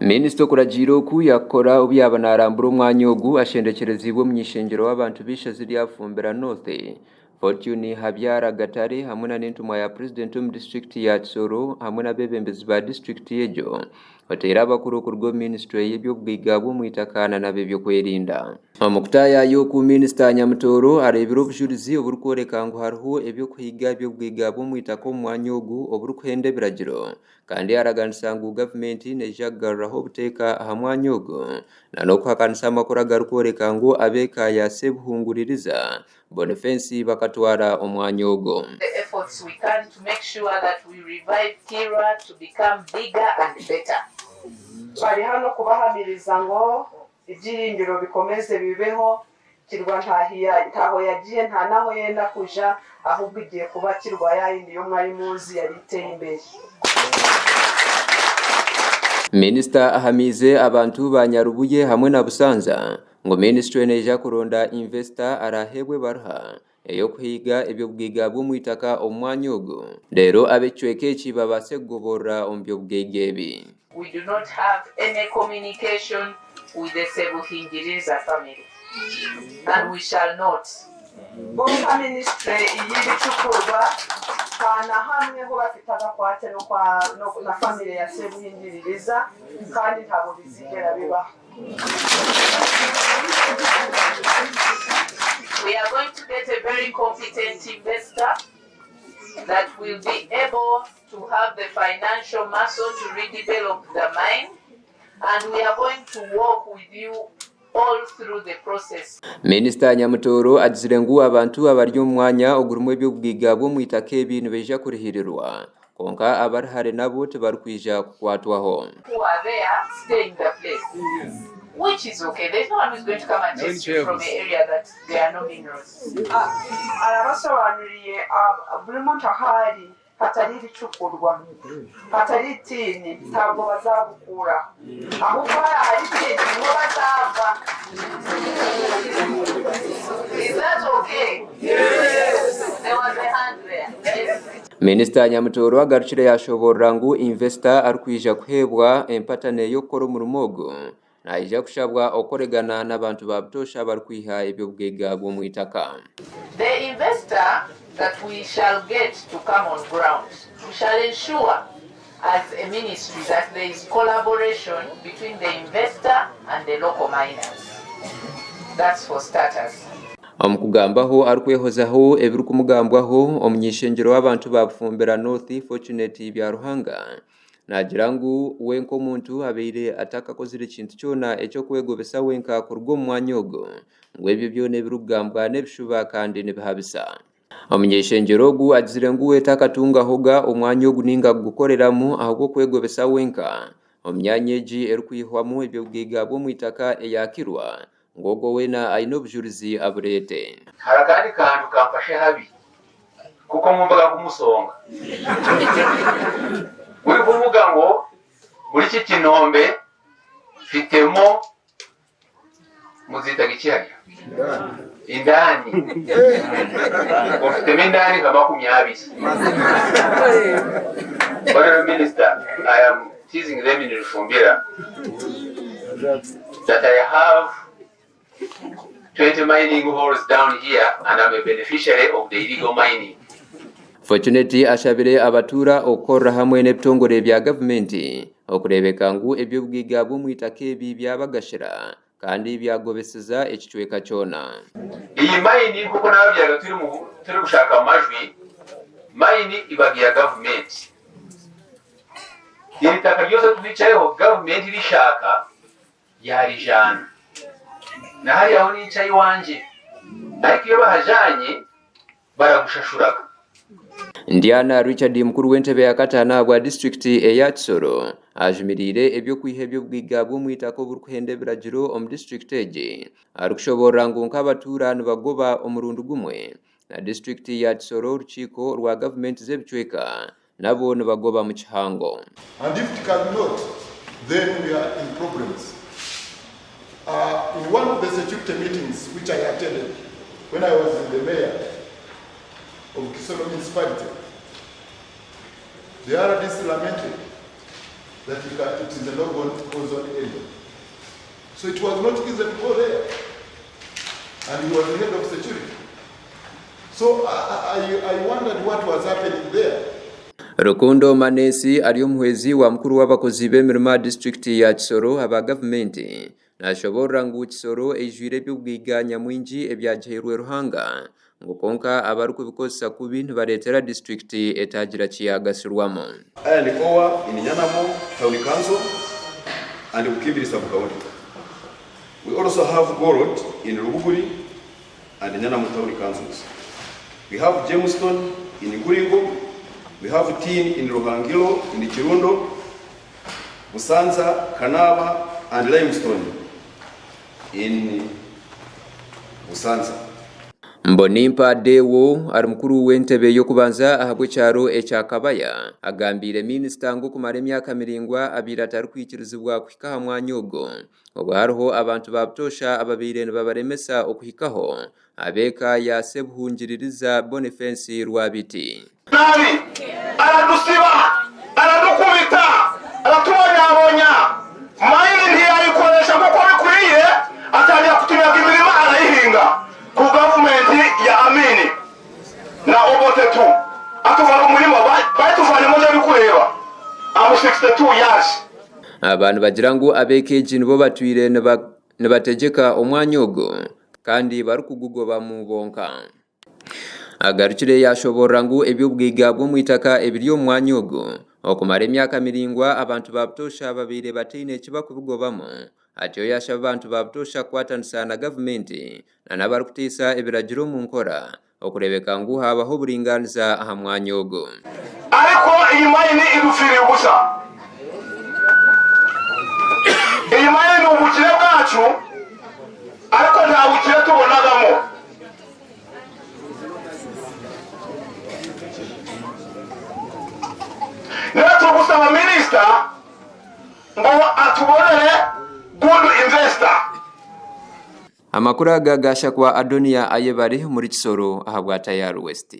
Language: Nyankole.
Minisita okuragiira oku yakukora obu yaaba narambura omwanya ogu ashendekyereziibwe omuny'ishengyero w'abantu b'eishaza erya Bufumbira North, Fortune Habyara Gatare hamwe na n'entumwa ya Purezidenti omu disiturikiti ya Kisoro hamwe n'abeebembezi ba disiturikiti egyo oteire abakuru okuruga omu minisiture y'eby'obugaiga bw'omwitaka na n'ab'ebyokwerinda. Omu kutaayaaya oku, Minisita Nyamutooro areebire obujurizi oburikworeka ngu hariho eby'okuhiga eby'obugaiga bw'omwitaka omu mwanya ogu oburikuhenda ebiragiro Kandi yaaraganisa ngu gavumenti neija kugaruraho obuteeka aha mwanya ogu n'okuhakanisa amakuru agarikworeka ngu ab'eka ya Sebuhunguririza Bonifensi bakatwara omwanya ogu. The efforts we can to make sure that we revive Kiirwa to become bigger and better. Bari hano kubahamiriza ngu Ibyiringiro bikomeze bibeho, Kirwa ntaho yagiye nta naho yenda kuja ahubwo igiye kuba Kirwa yayindi yo mwari muzi yari iteye imbere. Minisita ahamiize abantu ba Nyarubuye hamwe na Busanza ngu minisiture neija kuronda invesita araaheebwe ebaruha ey'okuhiiga eby'obugaiga bw'omu itaka omu mwanya ogu reero ab'ekicweka eki babaase kugoborora omu by'obugaiga ebi. We do not have any communication with the Sebuhingiriza family and we shall not. Bo nka minisiture y'ebicukurwa nta na hamwe ahu bafite akakwate na famire ya Sebuhingiririza kandi ntabwo bizigera bibaho. We are going to get a very competent investor that will be able to have the financial muscle to redevelop the mine and we are going to work with you all through the process. Minisita Nyamutooro agizire ngu abantu abari omu mwanya ogurimu eby'obugaiga bw'omu itaka ebi nibaija kurihirirwa kwonka abari hare nabo tibarikwija kukwatwaho. Who are there stay in the place which is okay there is no one who is going to come and chase you from a area that there are no minerals. Arabasobanuriye buri muntu aho ari hatari ibicukurwa hatari itiini ntabwo bazagukuraho ahubwo hari ahari itiini niho bazava. Is that okay? There was a hand there. Yes. Minisita Nyamutooro agarukire yashoboorora ngu invesita arikwija kuheebwa empatane y'okukora omurimo ogu naija kushabwa okukoregana n'abantu ba butoosha abarikwiha eby'obugaiga bw'omu itaka. The investor that we shall get to come on ground, we shall ensure as a ministry that there is collaboration between the investor and the local miners. That's for starters. Omu kugambaho arikwehozaho ebirikumugambwaho, omuny'eishengyero w'abantu ba Bufumbira North, Fortunate Byaruhanga naagira ngu we nk'omuntu abaire atakakozire kintu kyona eky'okwegobesa wenka kuruga omu mwanya ogu, ngu ebyo byona ebirikugambwa n'ebishuba kandi nibihabisa. Omuny'eishengyero ogu agizire ngu we takatungahoga omwanya ogu ninga kugukoreramu ahabw'okwegobesa wenka omu myanya egi erikwihwamu eby'obugaiga bw'omu itaka eya Kilwa ngu ogwo weena aine obujurizi abureete. Hari akandi kantu kamfashe habi kuko nkumvaga kumusonga. Uri kuvuga ngo muri iki kinombe mfitemo muzitaga iki harya indani ngo mfitemo indani nka makumyabiri. Honorable Minister, I am teasing them in Rufumbira that I have 20 mining holes down here and I'm a beneficiary of the illegal mining. Fortunate ashabire abatuura okukorera hamwe n'ebitongore bya gavumenti okureebeka ngu eby'obugaiga bw'omu itaka ebi byabagashira kandi byagobeseza ekicweka kyona. Iyi mine nk'oku nababwiraga turi mu turi gushaka amajwi, mine ibaga iya gavumenti. Iri taka ryose twicayeho gavumenti rishaka yarijana. Na hariya aho nicaye iwanje ariko iyo bahajanye baragushashuraga. Ndiana Richard mukuru w'entebe ya kataano ahabwa disiturikiti eya Kisoro ajumiriire eby'okwiha eby'obugaiga bw'omu itaka oburikuhenda ebiragiro omu disiturikiti egi arikushoboorora ngu nk'abatuura nibagoba omurundi gumwe na disiturikiti ya Kisoro orukiiko rwa gavumenti z'ebicweka nabo nibagoba mu kihango. And if it cannot, then we are in problems. In one of the security meetings which I attended when I was the mayor of Kisoro municipality, the RDC lamented that you can, it is a no-go zone area. So it was not easy to go there. And he was the head of security. So I, I, I wondered what was happening there. Rukundo Manesi ari omuhwezi wa mukuru w'abakozi b'emirimo aha disiturikiti ya Kisoro aba gavumenti nashoboorora ngu Kisoro eijwire eby'obugaiga nyamwingi ebyagihairwe Ruhanga ngu kwonka abarikubikozesa kubi nibareetera disiturikiti etagira kiyagasirwamu. Iron ore in Nyanamo Town Council and Bukimbiri Sub-County. We also have gold in Rubuguri and Nyanamo Town Councils. We have gemstone in Guringo, we have tin in Ruhangiro, in Kirundo, Busanza, Kanaba, and limestone in Busanza. Mbonimpa Deo ari mukuru w'entebe y'okubanza ahabw'ekyaro ekya Kabaya agambiire minisita ngu okumara emyaka miraingwa abaire atarikwikirizibwa kuhika aha mwanya ogwo obwo hariho abantu ba butoosha ababaire nibabaremesa okuhikaho ab'eka ya Sebuhungiririza Boniface Rwabiti. Nabi aradusiba, aradukubita, aratubonyabonya, mayini ntiyayikoresha nk'uko bikwiye, atangira kutunyaga imirima arayihinga ku gavumenti ya Amini na Obote tu atuvana umurima bayituvanyemo nje bikureba. I'm 62 years. Aba nibagira ngu ab'eka egi nibo batwire nibategyeka omwanya ogwo kandi barikugugobamu bonka. Agarukire yaashoboorora ngu eby'obugaiga bw'omu itaka ebiri omu mwanya ogwo okumara emyaka miraingwa abantu ba butoosha babaire bataine eki barikubigobamu atyo yaashaba abantu ba butoosha kukwatanisa na gavumenti na n'abarikuteisa ebiragiro omu nkora okureebeka ngu haabaho oburingaaniza aha mwanya ogwo. Ariko iyi mayini idupfiriye ubusa. Iyi mayini ni ubukire bwacu ariko nta bukire tubonagamo. Rero turi gusaba minisita ngo atubonere good investor. Amakuru aga gaashakwa Adonia Ayebare omuri Kisoro ahabwa Tayari West.